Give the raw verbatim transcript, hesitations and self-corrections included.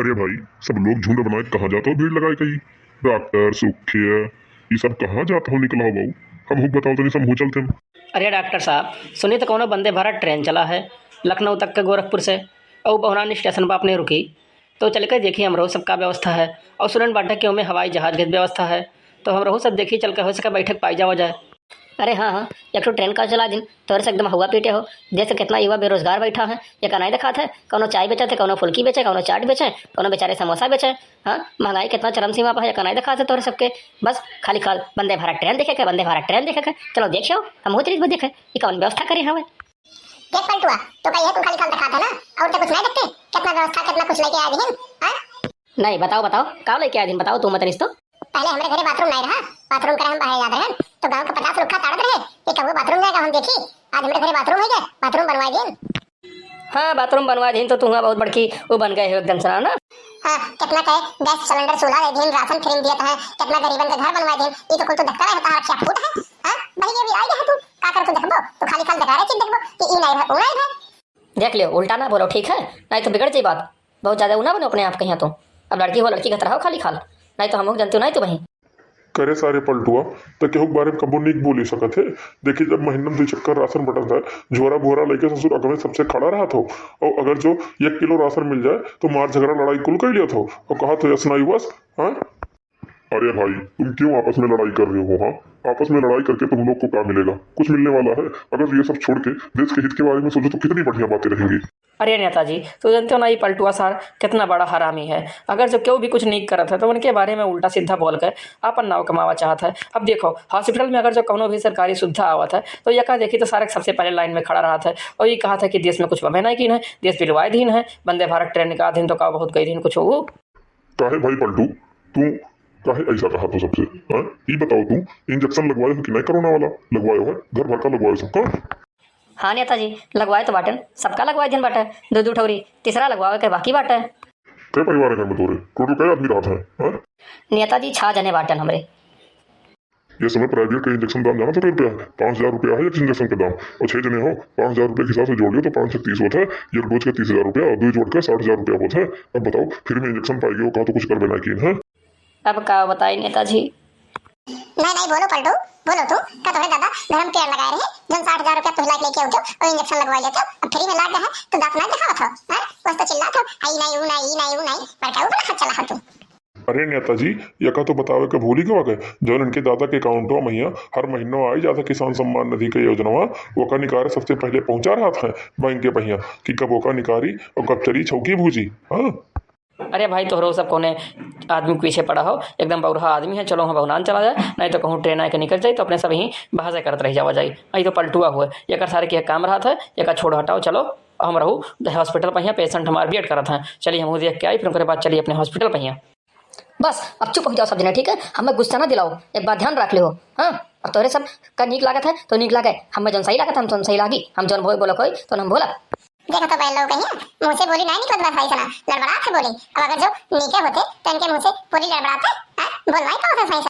अरे भाई, सब लोग झुंड बनाए कहाँ जात हो भीड़ लगाए कहीं? डॉक्टर, सुखिया, ये सब कहाँ जात हो निकला हो बाबू? हमहू बताओ तनी, समूह चलते हैं। अरे डॉक्टर साहब, सुनी तो कौनो वंदे भारत ट्रेन चला है लखनऊ तक के गोरखपुर से, और बहुनान स्टेशन पर अपने रुकी, तो चल के देखी हमरो सब का व्यवस्था है। और सुनन बाटे कि ओमे हवाई जहाज के व्यवस्था है, तो हमरो सब देखी चल के हो सके बैठक पाई जावा जाए। अरे हाँ, हाँ, एक ठो ट्रेन का चला दिन, तोरे से एकदम हवा पीटे हो। देश में कितना युवा बेरोजगार बैठा है, ये का नहीं दिखात है? कौनो चाय बेचत है, कौनो फुल्की बेचे, कौनो चाट बेचे, कौनो बेचारे समोसा बेचे। हाँ, महंगाई कितना चरम सीमा पर है, ये का नहीं दिखात है तोरे सबके? बस खाली खाल वंदे भारत ट्रेन देखे के, वंदे भारत ट्रेन देखे के। चलो देखियो, हम उतरी देखे, ये कौन व्यवस्था करे हवे? देख पलटुआ, तो का यह तू खाली खाल दिखात है ना, और तो कुछ नहीं देखते? कितना व्यवस्था, कितना कुछ लेके आ गए हैं, हाँ? नहीं, बताओ, बताओ, का लेके आ दिन, बताओ तू मत तो। पहले हमरे घरे बाथरूम नहीं रहा, बाथरूम करे हम बाहर जात रहे, तो गांव के पचास रुखा ताड़त रहे कि कबो बाथरूम जाएगा हम देखी। आज हमरे घरे बाथरूम हो गया, बाथरूम बनवा दिन। हाँ, बाथरूम बनवा दिन तो तू हुआ बहुत बड़की वो बन गए हो एकदम सना ना। हाँ, कितना कहे गैस सिलेंडर चूल्हा दे दिन, राशन फ्री में दिया था, कितना गरीबन के घर बनवा दिन, ये तो कुल तो देखता रहे होता है, क्या फूट है? हाँ, भाई ये भी आई है तू, का कर तू देखबो, तो खाली खाल देखा रहे चीज देखबो कि ई नहीं है, वो नहीं है। देख लियो, उल्टा ना बोलो, ठीक है? नहीं तो बिगड़ जाई बात। बहुत ज्यादा ऊ ना बनो अपने आप कहिया तो। अब लड़की हो, लड़की खतरा हो खाली खाल, नहीं तो हम लोग जानते हो नहीं तो वहीं। करे सारे पलटुआ, तो केहू के बारे में कबो नीक बोली सकत है। देखी, जब महीना में दो चक्कर राशन बटत है, झोरा बोरा लेके ससुर अगवे सबसे खड़ा रहत हो, और अगर जो एक किलो राशन मिल जाए तो मार झगड़ा लड़ाई कुल कर लियत हो, और कहा तो यस नाई बस। हाँ, अरे भाई, तुम क्यों आपस में लड़ाई कर रहे हो? हाँ, आपस में लड़ाई करके तुम लोग को क्या मिलेगा? कुछ मिलने वाला है? अगर ये सब छोड़ के देश के हित के बारे में सोचो तो कितनी बढ़िया बातें रहेंगी। अरे नेताजी, तू जानते हो ना, ये पलटुआ सार कितना बड़ा हरामी है। अगर जो केहू भी कुछ नीक करत है तो उनके बारे में उल्टा सीधा बोल के अपन नाव कमावा चाहत है। अब देखो, हॉस्पिटल में अगर जो कौनो भी सरकारी सुविधा आवत है तो ये का देखी तो सारे सबसे पहले लाइन में खड़ा रहत है और ये कहा था कि देश में कुछ बबे नहीं कीन है, देश बिलवाए दीन है, वंदे भारत ट्रेन निकाल दीन तो का बहुत कही दीन कुछ हो। काहे भाई पलटू, तू काहे ऐसा कहा तो सबसे? हाँ, ये बताओ तू, इंजेक्शन लगवाए हो कि नहीं कोरोना वाला? लगवाए हो है, घर भर का लगवाए हो सबका? हाँ नेताजी, लगवाए तो बाटन, सबका लगवाए दिन बाटे, दो दो ठौरी, तीसरा लगवावे के बाकी बाटे। कै परिवार है घर में तोरे? टोटल कै आदमी रहत है? हाँ? नेताजी छह जने बाटन हमरे। ये समय प्राइवेट का इंजेक्शन दाम जाना तो कै रुपया है? पाँच हजार रुपया है एक इंजेक्शन का दाम, और छह जने हो, पाँच हजार रुपया के हिसाब से जोड़ लियो तो पाँच छह तीस होता है, एक डोज का तीस हजार रुपया और दो जोड़ का साठ हजार रुपया होता है। अब बताओ, फ्री में इंजेक्शन पाएगी हो, कहा तो कुछ कर बिना कीन है। अब का बताई नेताजी? नहीं, नहीं, बोलो पलटू, बोलो तू, का तोहरे दादा घर में पेड़ लगाए रहे, जौन साठ हजार रुपया तुहला के लेके आओ, और इंजेक्शन लगवा लेते हो, अब फ्री में लाग गया है, तो दांत ना दिखावत हो, हैं? बस तो चिल्लात हो, आई नहीं, ऊ नहीं, ई नहीं, ऊ नहीं, पर का ऊ वाला हाथ चला हो तू? अरे नेताजी, यका तो बतावे के भूल ही गवा गए, जौन इनके दादा के अकाउंटवा महिया हर महीनो आई जाता किसान सम्मान निधि के योजनवा, ओका निकारे सबसे पहले पहुंचा रहत है बैंक के पहिया कि कब ओका निकारी और कब चली छौकी भूजी। हाँ। अरे भाई, तोहरो सब कौने आदमी के पीछे पड़ा हो, एकदम बौरहा आदमी है। चलो, हम बहुनान चला जाए, नहीं तो कहूँ ट्रेन आके निकल जाए तो अपने सब ही बहसे करत रह जावा जाए। नहीं तो पलटुआ हुए, एकर सारे के काम रहत है, एकर छोड़ हटाओ, चलो। हम रहू हॉस्पिटल पहिया, पेशेंट हमार वेट करत हैं, चलिए हमहू देख के आई, फिर ओकरे बाद चलिए अपने हॉस्पिटल पहिया। बस, अब चुप हो जाओ सब जने, ठीक है? हमें गुस्सा ना दिलाओ, एक बात ध्यान रख लियो। हाँ, अब तोहरे सब का नीक लागत है तो नीक लागे, हमें जौन सही लागत है हम जौन सही लागी, हम जौन बोल बोलो कोई तो हम बोलब। देखो तो बहन लोग कहिया, मुँह से बोली नहीं निकलत बा सही से ना, लड़बड़ात है बोली। अब अगर जो नीके होते तो इनके मुँह से बोली लड़बड़ात है, हाँ? बोलवाई तो उसे सही से।